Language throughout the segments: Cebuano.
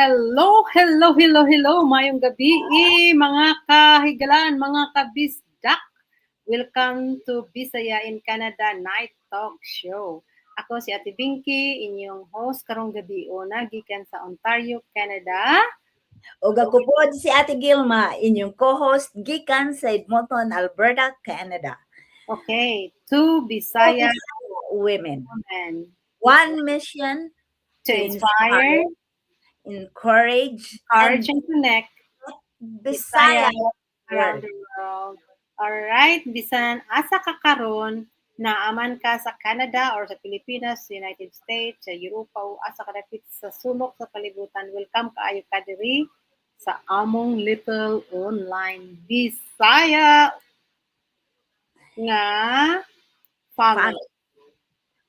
Hello, hello, hello, hello. Maayong gabi, eh, mga kahigalaan, mga kabisdak. Welcome to Bisaya in Canada Night Talk Show. Ako si Ate Binky, inyong host karong gabi una gikan sa Ontario, Canada. Ug ako pod si Ate Gilma, inyong co-host gikan sa Edmonton, Alberta, Canada. Okay, two Bisaya women. Women. One mission: to inspire, encourage, encourage, and and connect Bisaya around the world. Alright, bisan asa ka karon, naa man ka sa Canada or sa Pilipinas, sa United States, sa Europa o asa ka dapit sa sulok sa kalibutan, welcome kaayo ka diri sa among little online Bisaya nga family.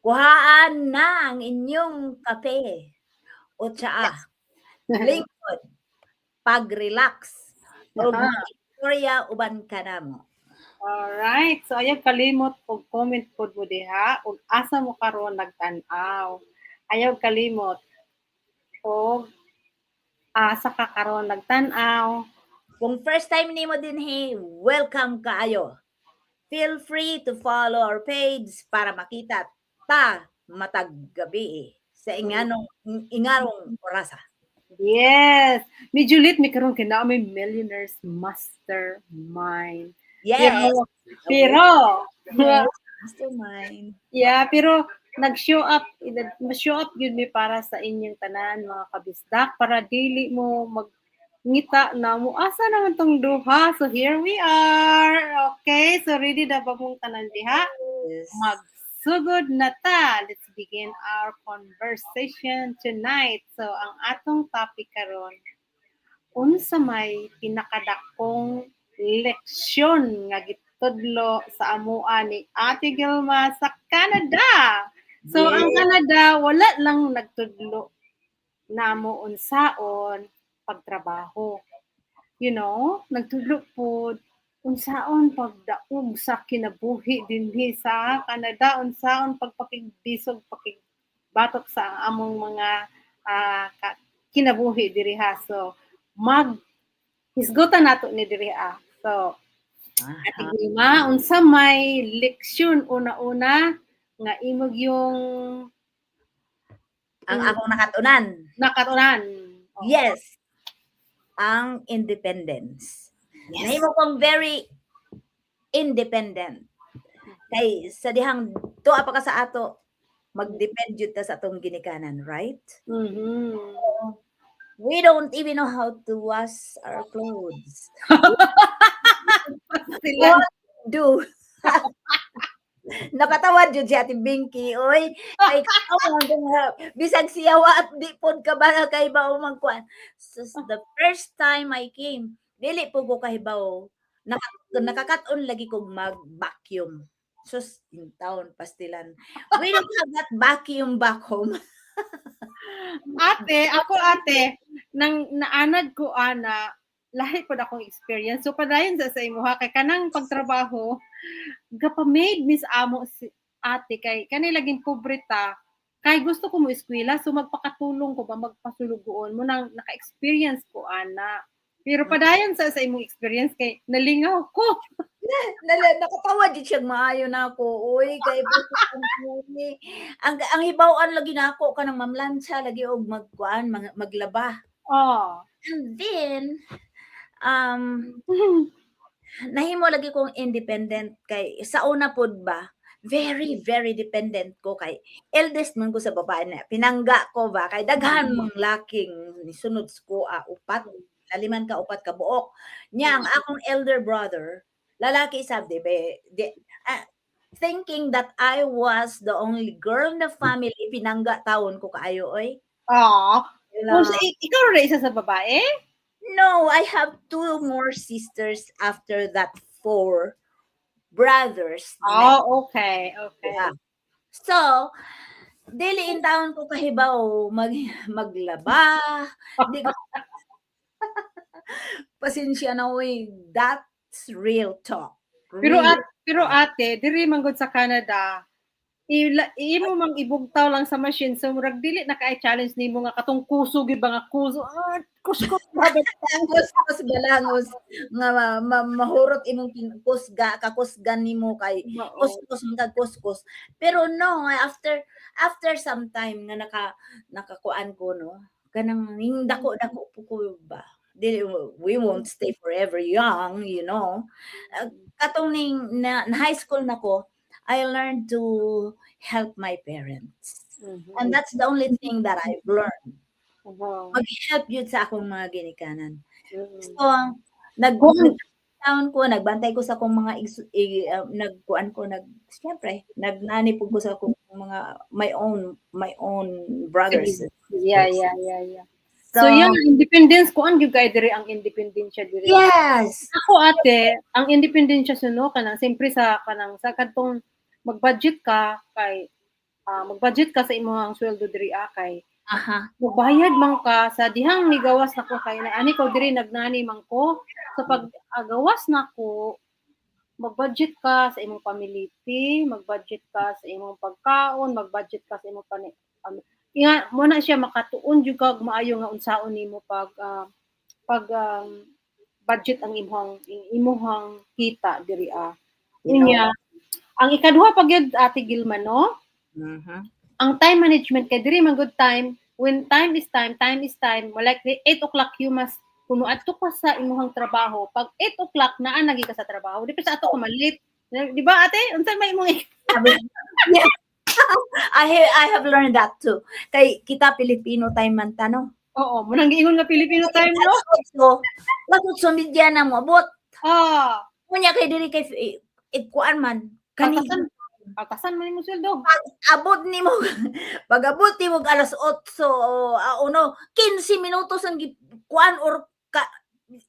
Kuhaan na ang inyong kape o tsaa. Lingkod, pag-relax, o istorya uban kanamo. Alright. So ayaw kalimot og comment pod mo diha ug asa mo karon nagtan-aw. Ayaw kalimot og asa ka karon nagtan-aw. Kung first time nimo dinhi, welcome kaayo. Feel free to follow our page para makita ta matag gabi sa inganong ingarong orasa. Yes. Medyo late mi karon kay naa may Millionaires Mastermind. Pero, pero Mastermind. Yeah, pero nag-show up gyud mi para sa inyong tanan, mga kabisdak, para dili mo mag ngita na mo asa naman tong duha. So here we are. Okay, so ready na ba mong tanan diha? Yes. Magsugod na ta. Let's begin our conversation tonight. So ang atong topic karon, unsa may pinakadakong leksyon nga gitudlo sa amoa ni Ate Gilma sa Canada. So ang Canada wala lang nagtudlo namo unsaon pagtrabaho. Nagtudlo pod unsaon pagdaog sa kinabuhi dinhi sa Canada, unsaon pagpakigbisog, pakigbatok sa among mga kinabuhi diri ha. So mag hisgutan nato ni diri ah. So Ate Gilma, unsa may leksyon una-una nga imong yung Ang akong nakatunan. Nakatunan? Oo. Yes. Ang independence. Nahimo kong very independent. Kay sa dihang tuwa pa ka sa ato, mag-depend jud ta sa atong ginikanan, right? Mhm. We don't even know how to wash our clothes. Sila. What do? Nakatawad jud si Ate Binky, oy. Kay bisag siya wa di pod ka ba kay ba magkuan. So, the first time I came, dili po ko kahibaw. Nakakaton lagi kog mag-vacuum. Sus, intawon pastilan. We don't have that vacuum back home. Ate, ako ate, nang naanad ko ana, lahi pod akong experience. So padayon sa imuha kay kanang pagtrabaho, gapa-maid miss amo si ate kay kani laging pobre ta. Kay gusto ko mo eskwela, so magpakatulong ko ba, magpasulugoon mo nang naka-experience ko ana. Pero padayon sa imong experience kay nalingaw ko. Nakatawa jud siyang maayo nako. Uy, kay ang hibaw-an lagi nako kanang mamlansa lagi og magkuan, maglaba. And then nahimo lagi kong independent kay sa una pod ba, very very dependent ko kay eldest man ko sa babae na pinangga ko ba, kay daghan mang laking nisunod sa kuha, upat, laliman ka upat ka buok nya. Ang akong elder brother lalaki sab, di ba, di, thinking that I was the only girl in the family, pinangga tawon ko kaayo oy. Kung sa, ikaw ra isa sa babae? No, I have two more sisters after that, four brothers. Oh, okay. Yeah. So, dili in taon ko kahibaw maglaba. Di ko. Pasensya na oy, that's real talk. Pero Real. pero ate, diri man gud sa Canada, Ila imo mang ibugtaw lang sa machine, so murag dili na kay challenge nimo nga katong kuso gyud ba nga kuso, ah, kuskus ba. Kuskus balangos nga mahurot imong kusga, kakusgan nimo kay Mao. Kuskus man kag kuskus. Pero no, nga after some time nga nakakuan ko, no, kanang ning dako-dako po ko ba. Dili, we won't stay forever young. Katong ning na high school na ko, I learned to help my parents. And that's the only thing that I've learned. Mag-help jud sa akong mga ginikanan. So, nag ko, nagbantay ko sa akong mga nagkuan ko, siyempre, nagnani pud ko sa akong mga my own brothers and sisters. So, So, yeah, independence kuan gyud kay diri, ang independensya diri. Yes. Ako, ate, ang independensya suno kanang siyempre sa kanang sa kadtong mag-budget ka kay mag-budget ka sa imong sweldo diri, kay magbayad man ka sa dihang nigawas nako kay na ani ko diri, nagnani man ko. So pag agawas nako, mag-budget ka sa imong pamiliti, mag-budget ka sa imong pagkaon, mag-budget ka sa imong pani nga mo na siya makatuon jud kag maayo nga unsaon nimo pag budget ang imong kita diri. Unya, ang ikaduha pa gyud, Ate Gilma, no? Ang time management, kay diri man good time, when time is time, time is time. Like 8 o'clock you must kuno adto ka sa imong trabaho. Pag 8 o'clock naa nagi ka sa trabaho. Di pa sa ato ka malate. Di ba, ate? Unsa may imong Yeah. I have learned that too. Kay kita Filipino time man ta, no? Oo, mo nang giingon nga Filipino time, no? Alas 8 media na mo abot. Unya kay diri kay kuan man kani Kaltasan, kaltasan man imong sweldo. Abot nimo, pag abot nimo alas 8 uno 15 minutos ang kuan or ka,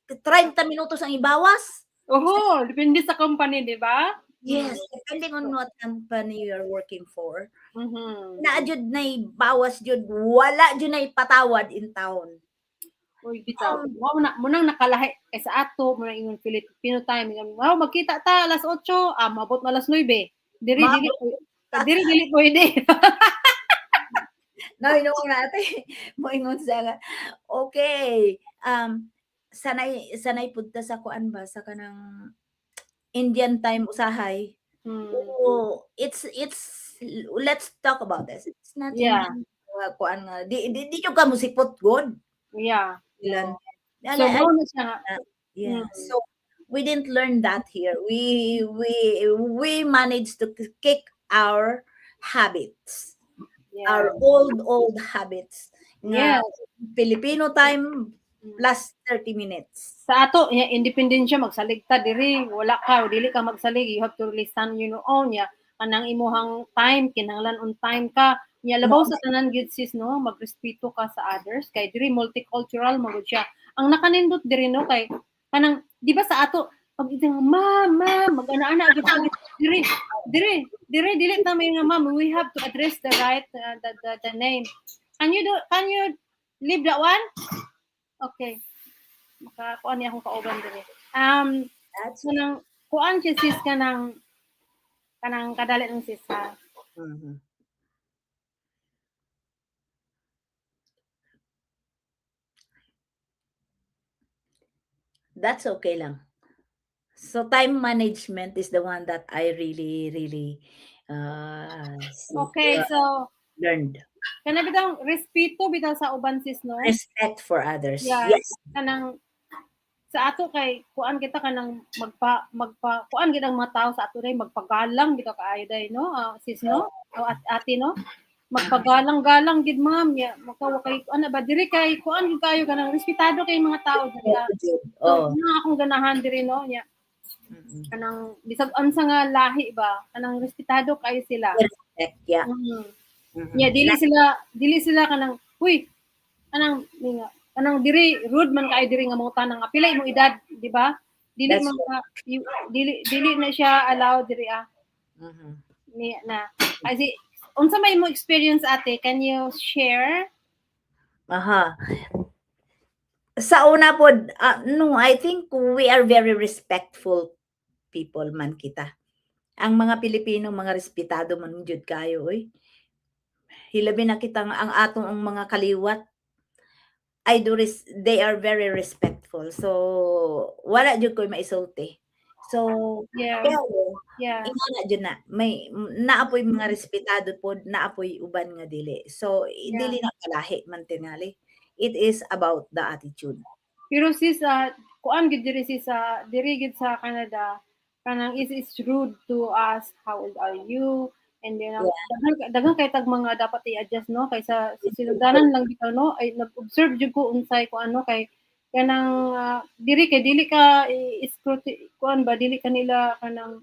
30 minutos ang ibawas. Oho, depende sa company, di ba? Yes, depending on what company you're working for. Naa jud nay bawas jud, wala jud nay patawad in town. Uy, bitaw. Wow na mo nang nakalahi kay sa ato mo nang ingon Filipino time. Ingon, "Wow, magkita ta alas 8, mabot na alas 9." Diri dili diri dili pwede. No, hinuon ate. Moingon siya nga, okay. Sanay sanay pud ta sa kuan ba, sa kanang Indian time usahay. Oo, it's let's talk about this. It's not nga kuan nga di jud ka mosipot gud. Ilan. So mao na siya nga. Yeah. So we didn't learn that here. We managed to kick our habits. Our old old habits. Nga Filipino time plus 30 minutes. Sa ato, ya, independent siya, magsalig ta diri, wala ka, dili ka magsalig, you have to really stand your own, ya, kanang imuhang time, kinahanglan on time ka. Nya labaw sa tanan gyud, sis, no, magrespeto ka sa others kay diri multicultural man gud siya. Ang nakanindot diri, no, kay kanang di ba sa ato pag ito ma'am, ma'am, mag-ana-ana gyud siya. Diri dili ta may nga ma'am, we have to address the right the name. Can you leave that one? Okay. Makakuan niya akong kauban diri. That's Kanang kuan siya, sis, kanang kadali ng sis ha. That's okay lang. So time management is the one that I really, really see, Okay, so learned. Kana bitang respeto bitaw sa uban, sis, no? Respect for others. Yeah. Yes. Kanang sa ato kay kuan kita kanang magpa kuan gid ang mga tao sa ato day, magpagalang bitaw kaayo day, no, sis, no, o at ate, no, magpagalang-galang gid, ma'am, ya makawa kay ana ba. Diri kay kuan gid kayo, kanang respetado kay mga tao diri. So na akong ganahan diri, no, nya kanang bisag unsa nga lahi ba, kanang respetado kayo sila. Respect, yeah. Yeah, dili sila kanang huy kanang nga kanang diri rude man kaayo diri nga mga tanang nga pila imong edad, di ba? Dili man ka dili na siya allowed diri. Ni na kasi unsa may imong experience, ate? Can you share? Aha. Sa una pod, no, I think we are very respectful people man kita. Ang mga Pilipino mga respetado man jud kaayo oy. Hilabi na kitang ang atong ang mga kaliwat. I do res they are very respectful. So, wala jud ko'y maisulti. So, pero ingana jud na, may naa poy mga respetado pod, naa poy uban nga dili. So, dili na kalahi man tingali. It is about the attitude. Pero sis, kuan gid diri sis, sa diri gid sa Canada, kanang is rude to ask, "How old are you?" And then ang daghan daghan kay tag mga dapat i-adjust, no, kaysa sa sinugdanan lang bitaw, no, ay nag-observe jud ko unsay kuan, no, kay kanang diri kay dili ka i-scruti kuan ba, dili kanila kanang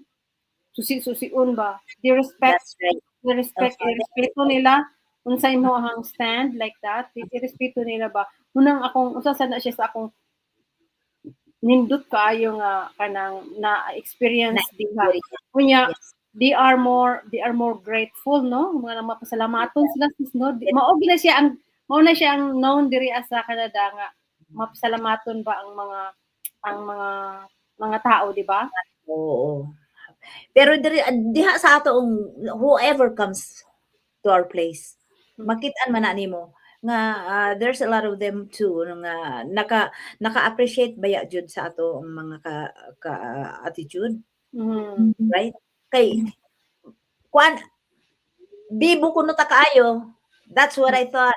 susi-susion ba. They respect That's right. they respect irespeto nila unsa imong stand like that, irespeto nila ba. Munang akong usa sad na siya sa akong nindot kaayo nga kanang na-experience diha. Unya they are more grateful, no, mga mapasalamaton sila sis, no. Mao na siya ang known diri sa Canada nga mapasalamaton ba ang mga tao, di ba? Oo. Pero diri diha sa atoong whoever comes to our place, makit-an man na nimo nga there's a lot of them too nga naka-appreciate baya jud sa atoong mga ka attitude, right? Kay kuan, bibo kuno ta kaayo. That's what I thought.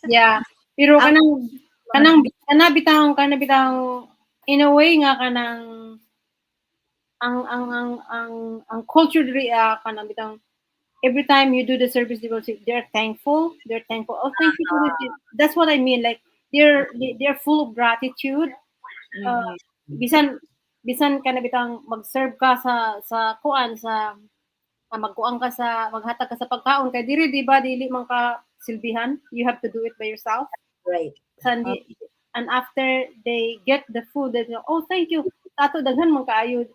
Yeah. Pero kanang kana bitawng in a way nga kanang ang culture diri, kanang bitang every time you do the service, they will say they're thankful, "Oh, thank you for this." That's what I mean, like they're full of gratitude. Bisan kana bitang mag-serve ka sa kuan sa magkuan ka sa maghatag ka sa pagkaon, kay diri, di ba, dili man ka silbihan, you have to do it by yourself. Sandi, and after they get the food, they go, "Oh, thank you." Ato daghan man kaayo,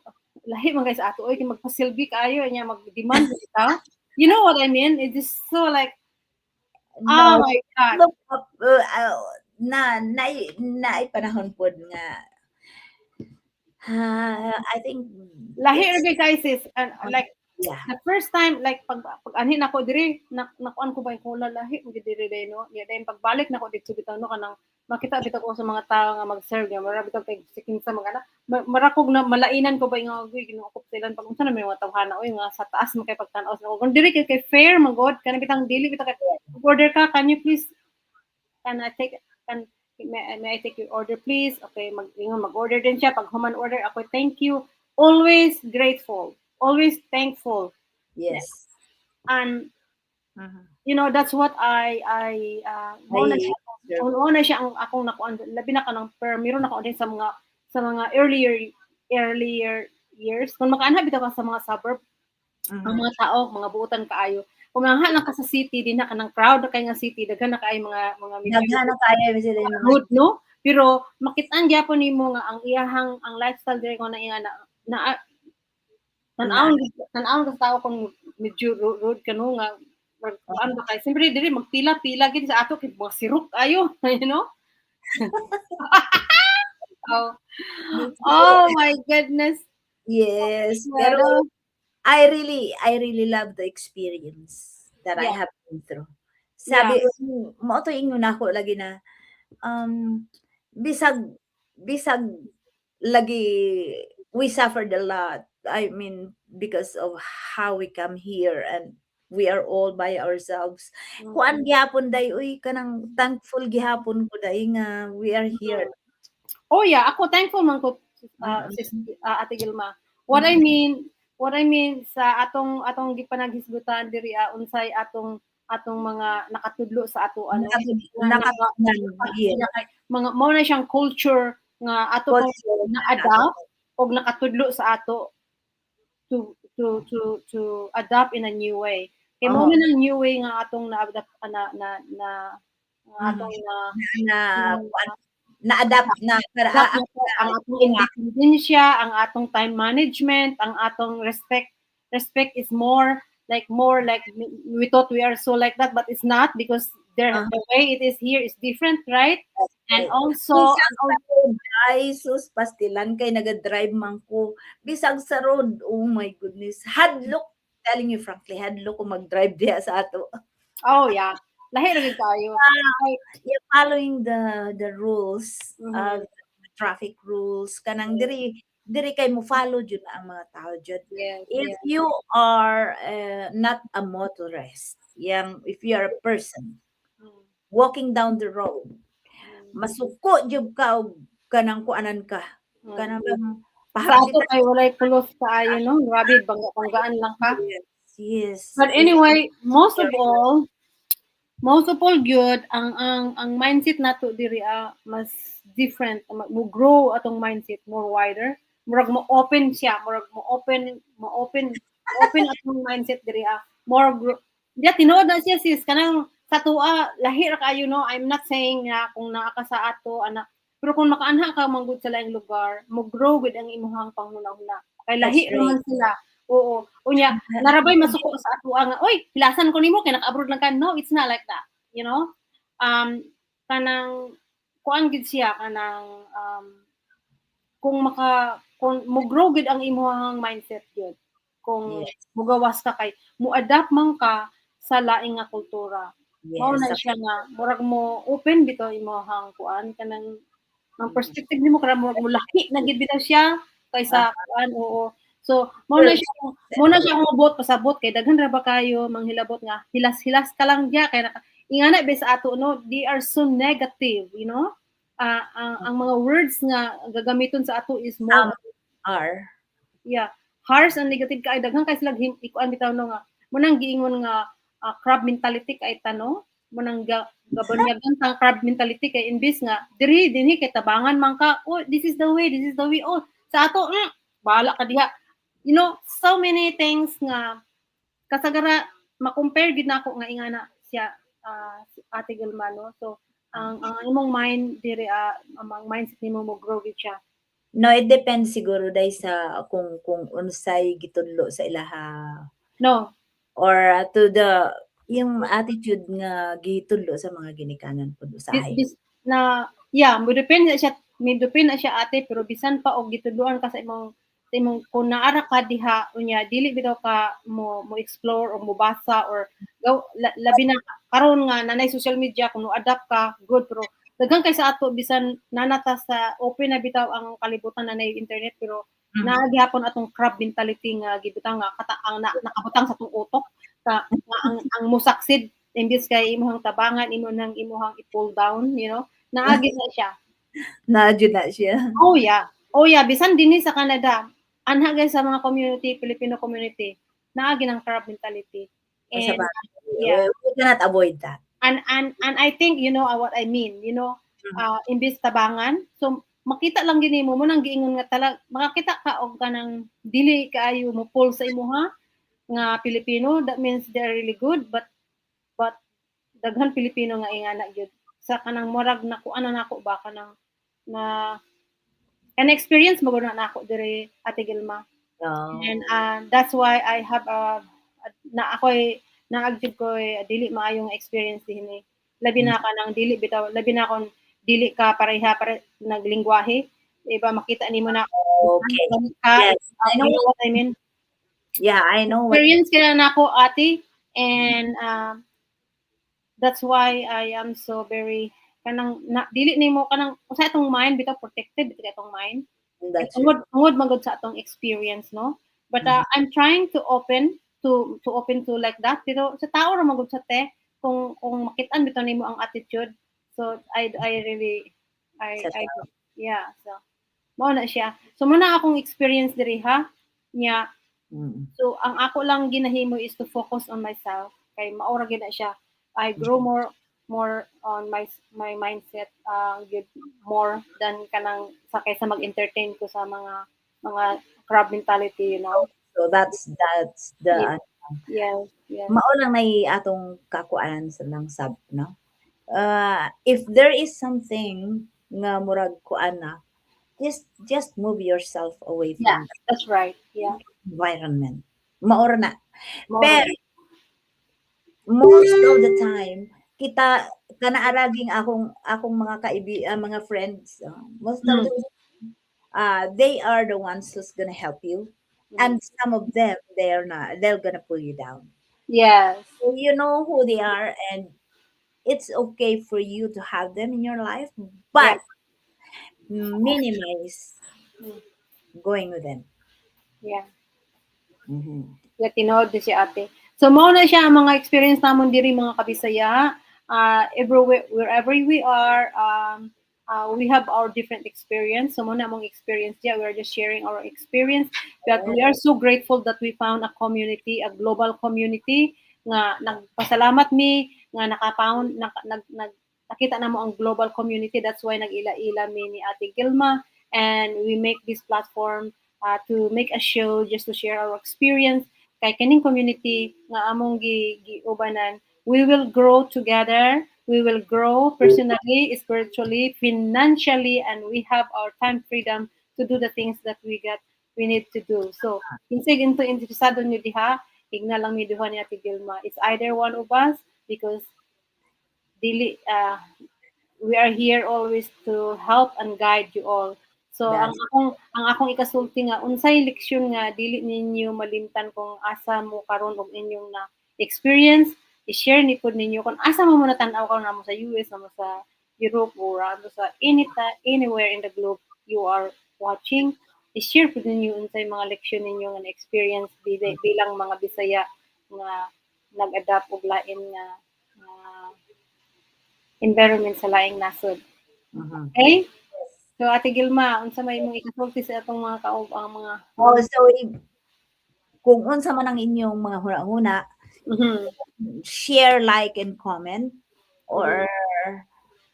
lahi man kay sa ato oy, kay magpasilbi kaayo nya, mag-demand bitaw. You know what I mean? It is so like, oh No. my God. Look up, na naay panahon pod nga I think Lahi it's ra kay sis, and like the first time, like pag anhi nako diri, na nakuan ko ba yung lahi mo diri day, no. Ya, dayon pagbalik nako didto bitaw, no, kanang makita bitaw ko sa mga tao nga mag-serve nga mara bitaw kay kinsa mga ana, marakog na malainan ko ba nga agoy, Ginoo ko, silan pag unsa na may mga tawhana oy nga sa taas man kay pagtan-aw sa kung diri kay fair man god, kanang bitang dili bitaw kay order ka, "Can you please, can I take can may I take your order, please?" Okay, mag ingon, mag-order din siya. Pag human order ako, "Thank you." Always grateful, always thankful. And that's what I mao na Ay, siya, mao na siya ang akong nakuan, labi na kanang per meron ako din sa mga earlier years kung makaanha bitaw ka sa mga suburb, ang mga tao mga buutan kaayo. Kung mangha lang ka sa city din na kanang crowd na kay nga city, daghan na kaayo mga medyo Daghan na kaayo sila yung mga rude, no, pero makitaan gyapon nimo nga ang iyahang ang lifestyle diri ko na iya na na tan-awon tan-awon ka sa tao kung medyo rude ka, no, nga kuan ba kay siyempre diri magpila-pila gid, sa ato kay mga sirok ayo. Oh my goodness. Yes, pero I really love the experience that I have been through. Sabi mao to ingon nako lagi na bisag lagi we suffered a lot. I mean, because of how we come here and we are all by ourselves. Kuan gihapon day uy, kanang thankful gihapon ko day nga we are here. Oh yeah, ako thankful man ko, sis, Ate Gilma. What I mean sa atong gipanaghisgutan diri, unsay atong mga nakatudlo sa ato ano nga mga mao na siyang culture nga ato pong Culture na-adapt og nakatudlo sa ato to adapt in a new way. Kay mao man ang new way nga atong na-adapt na na na nga atong na na kuan, na-adapt na para adapt na po ang atong independensya, ang atong time management, ang atong respect. Respect is more like we thought we are so like that, but it's not because There, the way it is here is different, right? And also, Bisag sa road, ay sus, pastilan kay naga-drive man ko. Bisag sa road, oh my goodness. Hadlok, telling you frankly, hadlok ko mag-drive diha sa ato. Oh yeah, lahi ra gyud kaayo. Ay, Yeah, following the rules, the traffic rules, kanang diri kay mo follow jud ang mga tao jud. If you are not a motorist, yang if you are a person walking down the road, masuko jud ka og kanang kuanan ka. Kanang bang Sa ato kay walay pulos kaayo, no? Grabe, bangga-banggaan lang ka. Yes. But anyway, most of all gyud ang mindset nato diri mas different, mo grow atong mindset more wider. Murag mo open siya, murag mo open atong mindset diri. More grow. Diya tinuod na siya, sis, kanang sa tua lahi ra kaayo, no? I'm not saying nga kung naa ka sa ato ana, pero kung makaanha ka manggud sa laing lugar, mo grow gud ang imuhang panghuna-huna. Kay lahi That's ra man sila. Oo. Unya, narabay masuko sa atoa nga, "Oy, hilasan ko nimo kay naka-abroad lang ka." No, it's not like that. Kanang kuan gid siya, kanang kung mo grow gid ang imuhang mindset gyud. Kung mugawas ka kay mo-adapt man ka sa laing nga kultura. Mao na siya nga murag mo open bitaw imong kuan, kanang ang perspective nimo kanang murag mo laki na gid bitaw siya kaysa kuan, oo. So mao na siya akong buot pasabot kay daghan ra ba kayo manghilabot nga hilas-hilas ka lang diya kay naka ingana ba sa ato, no? They are so negative. Ang mga words nga gagamiton sa ato is more Some are. Yeah, harsh and negative kay daghan kay sila ikuan bitaw, no, nga mo nang giingon nga crab mentality kay tano mo nang gabanyagan tang crab mentality kay imbis nga diri dinhi kay tabangan man ka, "Oh, this is the way, this is the way." Oh, sa ato, bahala ka diha. So many things nga kasagara ma-compare gid nako nga ingana siya, si Ate Gilma, no? So ang imong mind diri, ang mindset nimo mo grow gid siya. No, it depends siguro day sa kung unsay gitudlo sa ilaha no or to the yung attitude nga gitudlo sa mga ginikanan pud usahay. Bis, na yeah, mo depende na siya, may depende na siya, ate, pero bisan pa og gitudloan ka sa imong kung naara ka diha unya dili bitaw ka mo explore or mo basa or gaw, labi na karon nga nanay social media, kung mo adapt ka, good, pero daghan kay sa ato bisan nanata sa open na bitaw ang kalibutan, nanay internet, pero naa gihapon atong crab mentality nga gibutang nga kata ang nakabutang sa atong utok ka nga ang mo succeed imbis kay imong tabangan, imo nang imuhang i-pull down, naagi na siya. Naa jud na siya. Oh yeah, bisan dinhi sa Canada, anha guys sa mga community, Filipino community, naagi ng crab mentality. O sa And bagay, yeah. we cannot avoid that. And I think you know what I mean, imbis tabangan, so makita lang gini mo nang giingon nga tala makakita ka og kanang dili kaayo mo pull sa imuha nga Pilipino, that means they're really good, but daghan Pilipino nga ingana gyud sa kanang murag na kuan na nako ba, kanang na an experience mo na nako diri, Ate Gilma. Oh. And that's why I have a na ako'y naag jud ko dili maayong experience dinhi. Labi na kanang dili bitaw, labi na kon dili ka pareha pare naglingwahe. Iba makita nimo na ka, Yes, I know. You know what I mean? Yeah, I know what Experience kaya nako, ate, and that's why I am so very kanang na, dili nimo kanang usa atong mind bitaw, protected bitaw atong mind. That's right. Tungod man gud sa atong experience, no? But I'm trying to open to like that, pero sa tao ra man gud sa te kung makitaan bitaw nimo ang attitude. So I really Sa I yeah, so mao na siya. So mo na akong experience diri ha nya. So ang ako lang ginahimo is to focus on myself kay mao ra gyud na siya. I grow more on my mindset gyud more than kanang sa kaysa mag-entertain ko sa mga crab mentality. So that's the Mao lang nay atong kakuan sa lang sab, no? If there is something nga murag kuan na, just move yourself away from that That's right. Yeah. environment. Mao ra na. Mao ra. Pero most of the time, Kita kana araging akong mga mga friends, most of them, they are the ones who's gonna help you, and some of them, they're not, they're gonna pull you down. So you know who they are, and it's okay for you to have them in your life, but minimize going with them. Yeah, tinuod ni si ate. So mao na siya ang mga experience namon diri, mga kabisaya. Everywhere, wherever we are, we have our different experience. So mao na among experience yeah, we are just sharing our experience. But we are so grateful that we found a community, a global community nga nagpasalamat mi nga nakapound nag, nag, nag nakita namo ang global community. That's why nag-ila-ila mi ni Ate Gilma and we make this platform to make a show just to share our experience kay kining community nga among gi giubanan, we will grow together. We will grow personally, spiritually, financially, and we have our time freedom to do the things that we need to do. So kinsay into interesado nyo diha, higna lang mi duha ni Ate Gilma. It's either one of us because dili we are here always to help and guide you all. So ang akong ikasulti nga unsay leksyon nga dili ninyo malimtan kung asa mo karon og inyong na experience, i-share ni pud ninyo kung asa mo mo natan-aw karon, namo sa US, namo sa Europe, or namo sa anywhere in the globe you are watching, i-share pud ninyo unsay mga leksyon ninyo nga na-experience bilang mga Bisaya nga nag-adapt og lain nga environment sa laing nasod. Okay? So Ate Gilma, unsa may imong ikasulti sa atong mga kaub ang mga Oh, so kung unsa man ang inyong mga huna-huna, share, like, and comment, or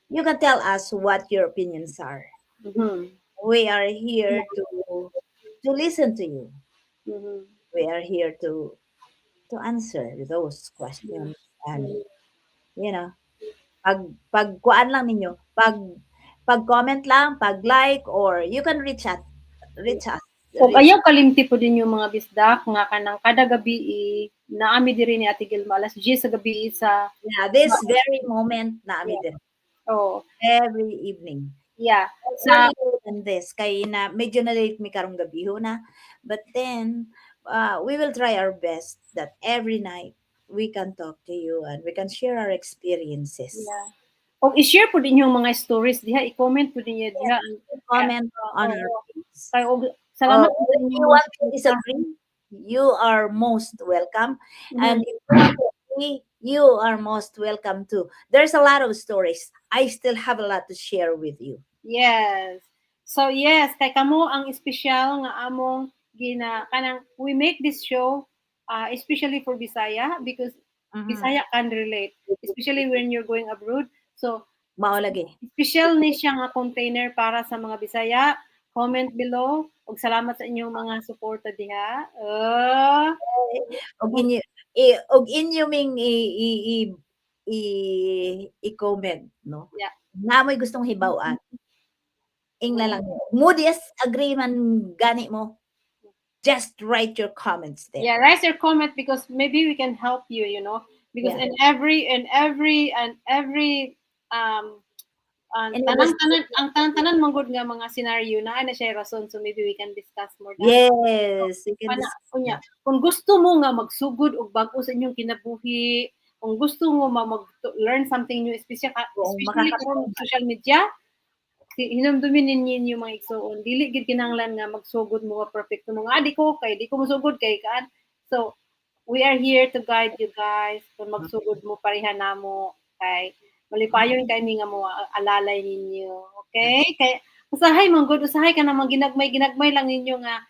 you can tell us what your opinions are. We are here to listen to you. We are here to answer those questions and pag kuan lang ninyo, pag comment lang, pag like, or you can reach us. Ug ayaw kalimti po din yung mga bisdak nga kanang kada gabi naami diri ni Ate Gilma alas 10 sa gabi sa Yeah, this very moment naami din. Every evening. Sa Earlier than this kay na medyo na late mi karong gabi ho na. But then we will try our best that every night we can talk to you and we can share our experiences. Yeah. Og i-share po din yung mga stories diha, i-comment po din diha. Comment on our page. Kay og salamat Oh, po sa if inyong you want to disagree, you are most welcome. And if you want to agree, you are most welcome too. There's a lot of stories. I still have a lot to share with you. Yes. So yes, kay kamo ang espesyal nga among gina kanang we make this show especially for Bisaya because Bisaya can relate, especially when you're going abroad. So Mao lagi. Special ni siya nga container para sa mga Bisaya. Comment below ug salamat sa inyong mga suporta diha. Og inyo ming i i i i i-comment, no? Naa moy gustong hibaw-an. Ingna lang mo disagree man gani mo. Just write your comments there. Yeah, write your comment because maybe we can help you. Because in every and every ang In tanan tanan ang tanan-tanan manggod nga mga scenario naa na siya rason, so maybe we can discuss more that. Yes, you can Kana discuss unya, that. Kung gusto mo nga magsugod og bag-o sa inyong kinabuhi, kung gusto mo ma mag to learn something new, especially Kung especially karon makakatulong. Social media, si hinumdumin ninyo inyong mga igsuon, dili gid kinahanglan nga magsugod mo nga perfecto mo nga, "Ah, di ko kay di ko mosugod kay kaan." So, we are here to guide you guys kung magsugod mo pareha namo kay malipayon kay mi nga mo alalay ninyo, okay? Kay usahay man gud, usahay kanang mga ginagmay-ginagmay lang ninyo nga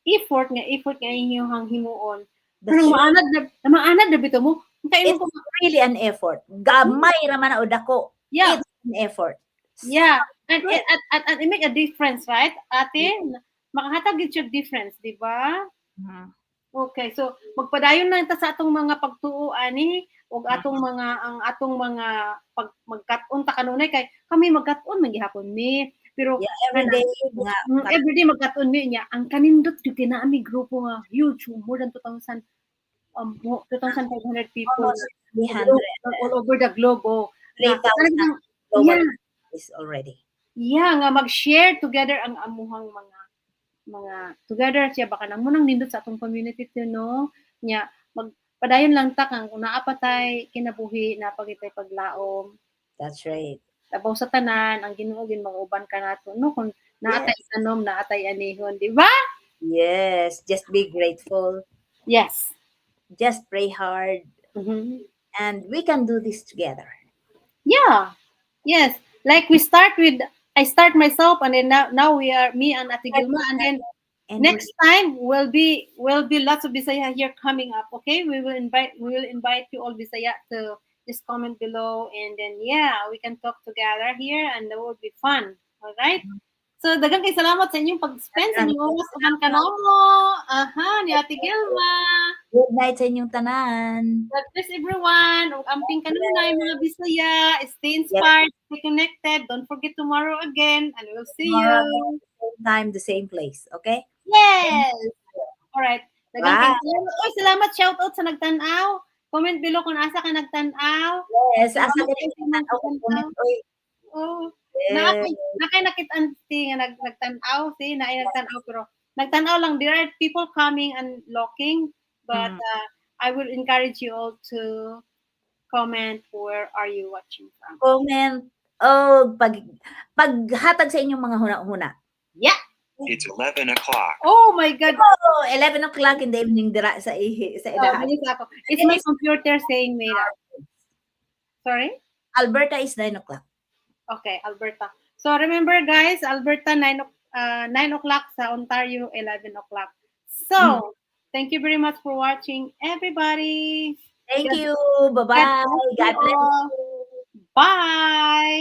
effort nga inyong himuon. That's Pero true. Maanad na bitaw mo. Kay It's really an effort. Gamay ra man na o dako. It's an effort. Yeah. And it make a difference, right? Ate, makahatag gid siya difference, di ba? Mhm. Okay, so magpadayon na ta sa atong mga pagtuo ani ug atong mga ang atong mga pag magkat-on ta kanunay kay kami magkat-on man gihapon mi. Pero Yeah, every day nga every day magkat-on mi niya. Ang kanindot jud kay naa mi grupo nga huge, more than 2,000 2,500 people Almost 300. All over the globe. Oh. Na, 3,000 talagang, global is already. Yeah, nga mag-share together ang amuhang mga together siya baka nang munang nindot sa atong community to, no? Nya mag padayon lang ta kang kung naa pa tay kinabuhi, naa pa kitay paglaom. That's right. Labaw sa tanan, ang Ginoo gin mag-uban kanato, no? Kung naa tay tanom, naa tay anihon, di ba? Yes, just be grateful. Just pray hard and we can do this together. Yeah. Yes. Like we start with I start myself and then now we are me and Ate Gilma and then And next time will be lots of Bisaya here coming up. Okay, we will invite you all Bisaya to just comment below and then, yeah, we can talk together here and that will be fun. All right. So daghang kay salamat sa inyong pag-spend sa inyong oras uban kanamo. Aha, ni Ate Gilma. Good night sa inyong tanan. God bless everyone. Ug amping kanunay, mga Bisaya. Stay inspired, stay connected. Don't forget tomorrow again and we'll see you. Tomorrow, same time, the same place. Okay? Yes. All right. Daghang Bye. Kay salamat. Oy, salamat, shout out sa nagtan-aw. Comment below kung asa ka nagtan-aw. Yes, asa Salamat ka kay sa nagtan-aw, nagtan-aw. comment, oy. Oh, naa kay nakit-an ti nga nagtan-aw si naay nagtan-aw pero nagtan-aw lang. There are people coming and looking, but I will encourage you all to comment where are you watching from. Comment oh paghatag sa inyong mga huna-huna. It's 11 o'clock. Oh my God. Oh, 11 o'clock in the evening dira sa ihi sa Oh, ilaha. Bilis ako. It's my computer saying me that. Sorry? Alberta is 9 o'clock. Okay, Alberta. So remember, guys, Alberta 9 o'clock, sa Ontario 11 o'clock. So, thank you very much for watching, everybody. Thank God you. Bye-bye. God bless God you bless all. you. Bye.